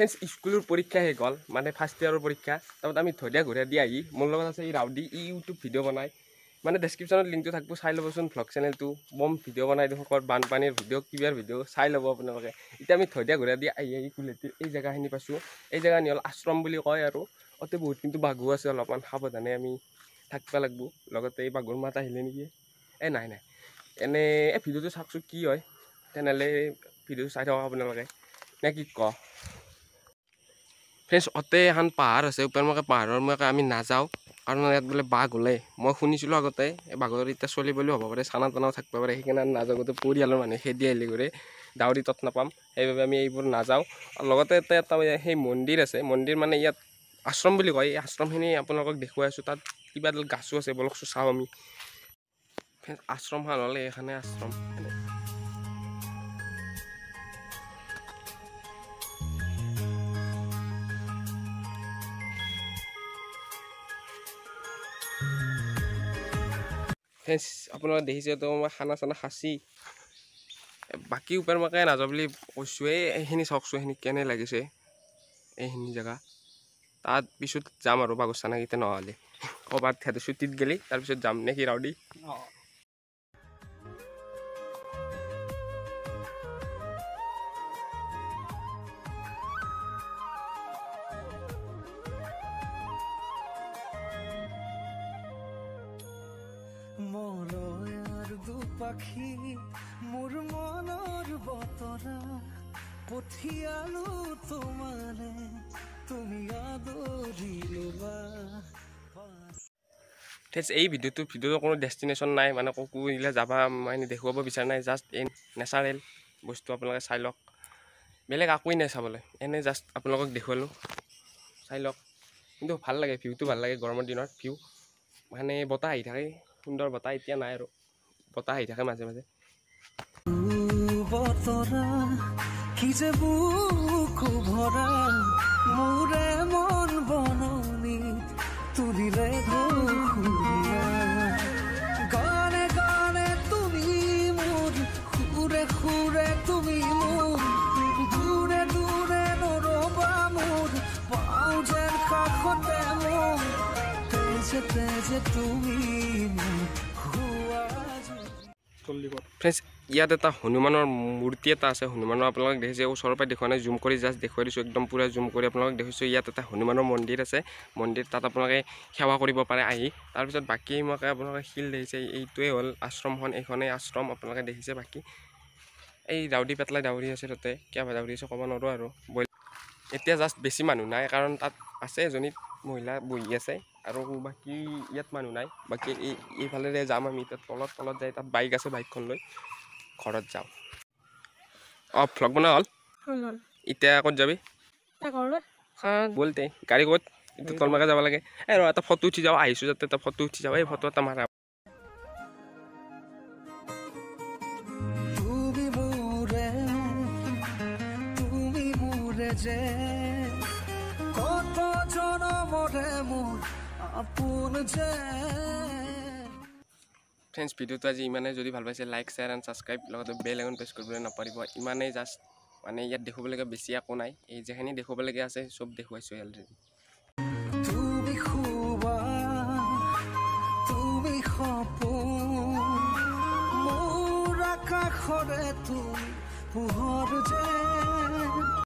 Friends স্কুলৰ পৰীক্ষা শেষ হ'ল, মানে ফাৰ্ষ্ট ইয়াৰৰ পৰীক্ষা। তাৰপিছত আমি ধৈৰ্য ঘূৰাই দি আহি মোৰ লগত আছে এই ৰাউডি, ই ইউটিউব ভিডিঅ' বনায়। মানে ডেছক্ৰিপশ্যনত লিংকটো থাকিব, চাই ল'বচোন ভ্লগ চেনেলটো। বম ভিডিঅ' বনাই দেখোন, ক'ত বানপানীৰ ভিডিঅ' কিবাৰ ভিডিঅ' চাই ল'ব আপোনালোকে। এতিয়া আমি ধৈৰ্য ঘূৰাই দি আহি আহি কুলহাটীৰ এই জেগাখিনি পাইছোঁ। এই জেগাখিনি হ'ল আশ্ৰম বুলি কয় আৰু অতি বহুত কিন্তু বাঘো আছে, অলপমান সাৱধানে আমি থাকিব লাগিব। লগতে এই বাঘৰ মাত আহিলে নেকি, এই নাই নাই, এনেই এই ভিডিঅ'টো চাওকচোন কি হয়। তেনেহ'লে ভিডিঅ'টো চাই থাকক আপোনালোকে, নে কি ক। ফ্ৰেণ্ডছ অতে এখন পাহাৰ আছে, ওপৰমুখে পাহাৰৰ মুখে আমি নাযাওঁ, কাৰণ ইয়াত বোলে বাঘ ওলায়। মই শুনিছিলোঁ আগতে এই বাঘৰ এতিয়া চলিবলৈও হ'ব পাৰে, চানা টানাও থাকিব পাৰে, সেইকাৰণে আমি নাযাওঁ। গোটেই পৰিয়ালৰ মানুহে খেদি আহিলে ঘূৰে দাউৰি তত নাপাম, সেইবাবে আমি এইবোৰ নাযাওঁ। আৰু লগতে ইয়াতে এটা সেই মন্দিৰ আছে, মন্দিৰ মানে ইয়াত আশ্ৰম বুলি কয়। এই আশ্ৰমখিনি আপোনালোকক দেখুৱাই আছোঁ। তাত কিবা এডাল গাছো আছে, বলকচোন চাওঁ আমি। আশ্ৰমখন হ'লে এইখনে আশ্ৰম। ফ্ৰেণ্ডছ আপোনালোকে দেখিছে তো মই খানা চানা খাচি বাকী ওপৰমুখে নাযাওঁ বুলি কৈছোঁ। এইখিনি চাওকচোন, এইখিনি কেনে লাগিছে এইখিনি জেগা। তাত পিছত যাম আৰু বাঘৰ চানাকেইটা নহ'লে ক'ৰবাত সিহঁতে ছুটীত গ'লে তাৰপিছত যাম নে কি ৰাউডি। পাখি মোৰ মনৰ বতৰা পঠিয়ালো তোমাৰে, তুমি আদৰি ল'বা। ফ্ৰেণ্ডছ এই ভিডিঅ'টো কোনো ডেষ্টিনেশ্যন নাই, মানে ক'তো এইগিলা যাবা মানে দেখুৱাব বিচৰা নাই, জাষ্ট এই নেচাৰেল বস্তু আপোনালোকে চাই লওক, বেলেগ একোৱেই নাই চাবলৈ, এনেই জাষ্ট আপোনালোকক দেখুৱালোঁ, চাই লওক। কিন্তু ভাল লাগে, ভিউটো ভাল লাগে গৰমৰ দিনত। ভিউ মানে বতাহ আহি থাকে, সুন্দৰ বতাহ, এতিয়া নাই আৰু বতাহ আহি থাকে মাজে মাজে। বতৰা কি যে বুকু ভৰা মোৰে মন বননিত তুলিলে সুৰীয়া, গানে গানে তুমি মোৰ, সুৰে সুৰে তুমি মোৰ, দূৰে দূৰে নৰবা মোৰ, পাওঁ যেন কাষতে মোৰ, তেজে তেজে তুমি মোৰ হোৱা। ফ্ৰেণ্ডছ ইয়াত এটা হনুমানৰ মূৰ্তি এটা আছে। হনুমানৰ আপোনালোক দেখিছে, ওচৰৰ পৰা দেখুওৱা নাই, জুম কৰি জাষ্ট দেখুৱাই দিছোঁ, একদম পূৰা জুম কৰি আপোনালোকক দেখিছোঁ। ইয়াত এটা হনুমানৰ মন্দিৰ আছে, মন্দিৰ তাত আপোনালোকে সেৱা কৰিব পাৰে আহি। তাৰপিছত বাকী মই আপোনালোকে শিল দেখিছে, এইটোৱে হ'ল আশ্ৰমখন, এইখনেই আশ্ৰম আপোনালোকে দেখিছে। বাকী এই দাউৰি পেটলাই দাউৰি আছে, তাতে কিবা দাউৰি আছে ক'ব নোৱাৰোঁ আৰু। এতিয়া জাষ্ট বেছি মানুহ নাই, কাৰণ তাত আছে এজনী মহিলা বহি আছে আৰু বাকী ইয়াত মানুহ নাই। বাকী এই এইফালেৰে যাম আমি, তাত তলত তলত যাই তাত বাইক আছে, বাইকখন লৈ ঘৰত যাওঁ। অঁ ভ্লগ বনোৱা হ'ল, এতিয়া ক'ত যাবি বলতে? গাড়ী ক'ত? এতিয়া তলমাকে যাব লাগে। এই ৰ এটা ফটো উঠি যাওঁ, আহিছোঁ যাতে এটা ফটো উঠি যাওঁ। এই ফটো এটা মাৰা। তুমি মোৰে, তুমি মোৰে যে কত জনমৰে মোৰ আপোন যে। ফ্ৰেণ্ডছ ভিডিঅ'টো আজি ইমানেই। যদি ভাল পাইছে লাইক শ্বেয়াৰ এণ্ড ছাবস্ক্ৰাইব, লগতে বেল আইকন প্ৰেছ কৰিবলৈ নাপাহৰিব। ইমানেই জাষ্ট, মানে ইয়াত দেখুৱাবলগীয়া বেছি একো নাই, এই যিখিনি দেখুৱাবলগীয়া আছে চব দেখুৱাইছোঁ অলৰেডি। তুমি খুবা, তুমি সপোন, মোৰ আকাশৰে তুমি পোহৰ যে।